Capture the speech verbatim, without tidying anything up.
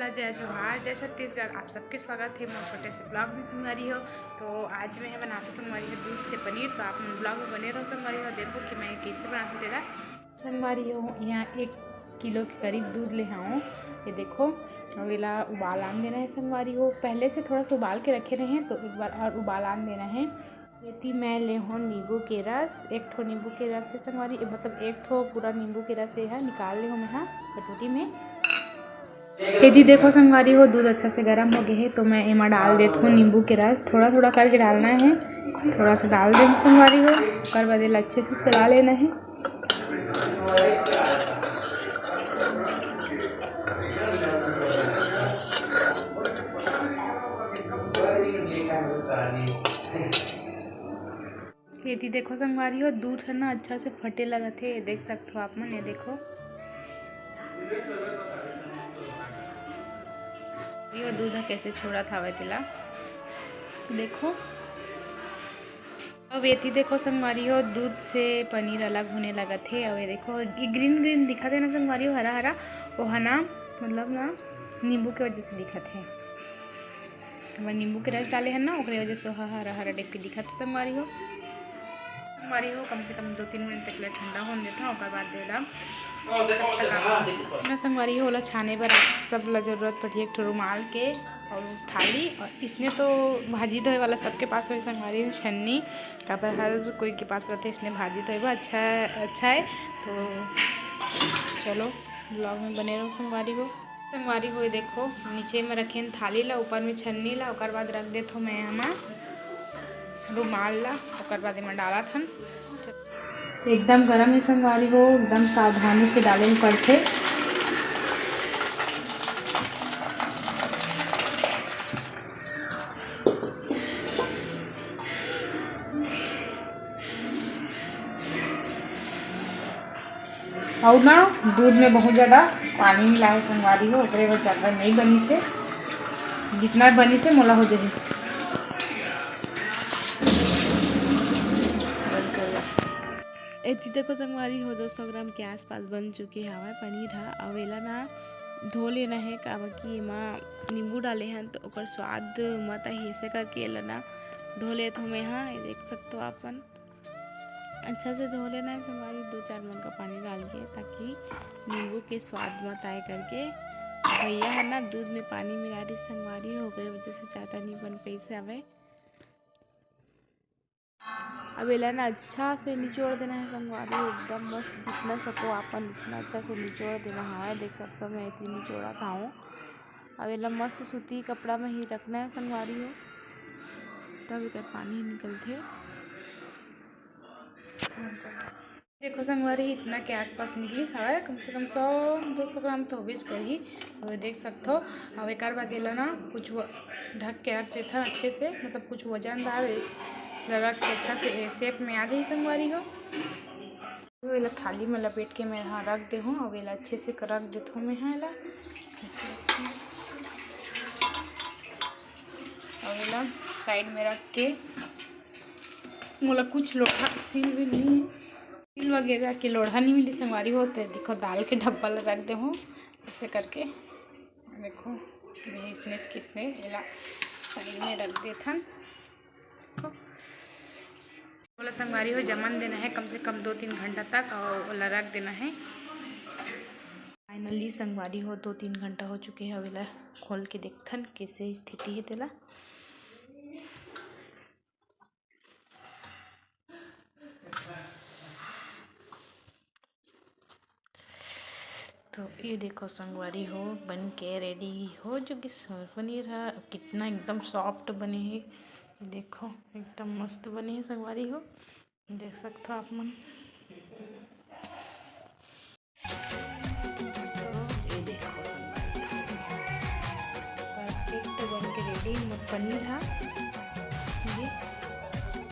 जय जोहार, जय छत्तीसगढ़, आप सबके स्वागत हे मोर छोटे से vlog में संगवारी हो। तो आज मैं ह बनात हों संगवारी हो दूध से पनीर, तो आप मन vlog में बने रहो संगवारी हो। देखो कि मैं कैसे बनात हों तेला। संगवारी हो, यहाँ एक किलो के करीब दूध ले हवं। ये देखो, अब एला उबाल आन देना हे संगवारी हो। पहले से थोड़ा सा उबाल के रखे रहे हैं, तो एक बार और उबाल आन देना हे। एती मैं ले हों नींबू के रस, एक ठो नींबू के रस हे संगवारी, ए, मतलब एक ठो पूरा नींबू के रस हे, निकाल ले हों मैं हा कटोरी में। एती देखो संगवारी हो, दूध अच्छा से गरम हो गए हे, तो मैं एमा डाल देत हों नींबू के रस। थोड़ा थोड़ा करके डालना हे, थोड़ा सा डाल दें संगवारी हो, ओकर बाद एला अच्छे से चला लेना हे। एती देखो संगवारी हो, दूध ह ना अच्छा से फटे लगत हे, ये देख सकत हो आप मन, ये देखो, ये दूध ह कैसे छोड़त हवय तेला, देखो। अब एती देखो संगवारी हो, दूध से पनीर अलग होने लगत हे। अब ये देखो, ये green green दिखत हे ना संगवारी हो, हरा हरा, वो ह ना, मतलब ना, नींबू के वजह से दिखत हे। हमर नींबू के रस डाले हन ना, ओकरे वजह से ओहा हरा हरा type के दिखत हे संगवारी हो। संगवारी हो, कम से कम दो तीन मिनट तक ले ठंडा होने देथन, ओकर बाद एला ना संगवारी हो, ओला छाने बर सब ला जरूरत पड़ही एक ठो रुमाल के और थाली। और इसने तो भाजी धोए वाला सबके पास होही संगवारी हो, छन्नी, काबर हर कोई के पास रहिथे इसने भाजी धोए बर। अच्छा, अच्छा हे। तो चलो vlog में बने रहो संगवारी हो। संगवारी हो, ये देखो, नीचे में रखेन थाली ला, ऊपर में छन्नी ला, ओकर बाद रख देथों मैं एमा रुमाल ला, ओकर बाद एमा डालत हन। एकदम गरम हे संगवारी हो, एकदम सावधानी से डाले ल पड़थे। अउ ना, दूध में बहुत ज्यादा पानी मिला हे संगवारी हो, ओकरे बर ज्यादा नहीं बनिस हे, जितना बनिस हे मोला हो जाही। एती देखो संगवारी हो, दो सौ ग्राम के आसपास बन चुके हवय पनीर ह। अउ एला ना धो लेना हे, काबर कि एमा नींबू डाले हन, तो ओकर स्वाद मत आही, ऐसे करके एला ना धो लेत हों मैं हा। ये देख सकत हो आप मन, अच्छा से धो लेना हे संगवारी, दो चार मग्गा पानी डाल के, ताकि नींबू के स्वाद मत आए करके। भैया ह ना दूध में पानी मिला रही संगवारी हो, ओकरे वजह से ज्यादा नहीं बन पाइस हवय। अब एला ना अच्छा से निचोड़ देना हे संगवारी, एकदम मस्त, जितना सको आप मन उतना अच्छा से निचोड़ देना हवय। देख सकत हो मैं एती निचोड़त हवं। अब एला मस्त सूती कपड़ा में ही रखना हे संगवारी हो, तब एकर पानी निकलथे। देखो संगवारी, इतना के आसपास निकलिस हवय, कम से कम सौ दो सौ ग्राम तो होबेच करही। अउ देख सकत हो, अउ एकर बाद एला ना कुछ व-, ढक के रख देथन अच्छे से, मतलब कुछ वजनदार ए-, रख के अच्छा से shape में आ जाही संगवारी हो। अउ एला थाली में लपेट के मैं हा रख देहूँ, अउ एला अच्छे से रख देथों मैं हा एला। अउ एला side में रख के मोला कुछ लोढ़ा, सील भी नहीं, सील वगैरह के लोढ़ा नहीं मिली संगवारी हो, तो देखो दाल के डब्बा ला रख देहूँ ऐसे करके। देखो, ये इसने किसने एला side में रख देथन। ओला संगवारी हो जमन देना हे कम से कम दो तीन घंटा तक, अउ ओला रख देना हे। Finally संगवारी हो, दो तीन घंटा हो चुके हे, अउ एला खोल के देखथन कैसे स्थिति हे तेला। तो ये देखो संगवारी हो, बन के ready हो चुकिस पनीर ह। कितना एकदम soft बने हे, देखो एकदम मस्त बने हे संगवारी हो, देख सकत हो आप मन। तो ये देखो संगवारी, perfect बन के ready मोर पनीर ह।